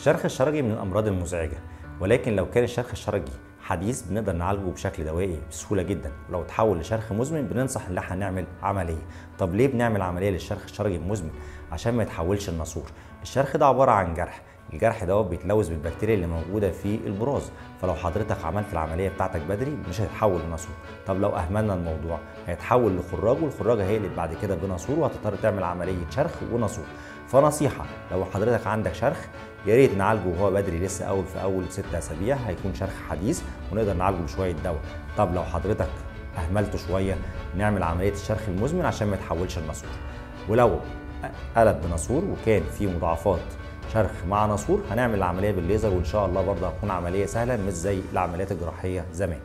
الشرخ الشرجي من الأمراض المزعجة، ولكن لو كان الشرخ الشرجي حديث بنقدر نعالجه بشكل دوائي بسهولة جدا، ولو تحول لشرخ مزمن بننصح ان احنا نعمل عملية. طب ليه بنعمل عملية للشرخ الشرجي المزمن؟ عشان ما يتحولش لناسور. الشرخ ده عبارة عن جرح، الجرح ده بيتلوث بالبكتيريا اللي موجودة في البراز، فلو حضرتك عملت العملية بتاعتك بدري مش هيتحول لناسور. طب لو اهملنا الموضوع هيتحول لخراج، والخراج هيقلب بعد كده بناسور، وهتضطر تعمل عملية شرخ وناسور. فنصيحه لو حضرتك عندك شرخ يا ريت نعالجه وهو بدري، لسه اول في اول 6 اسابيع هيكون شرخ حديث ونقدر نعالجه بشوية دواء. طب لو حضرتك اهملته شوية نعمل عملية الشرخ المزمن عشان ما يتحولش لناسور. ولو قلب بناسور وكان في مضاعفات شرخ مع ناسور هنعمل العملية بالليزر، وان شاء الله برضه هتكون عملية سهلة مش زي العمليات الجراحية زمان.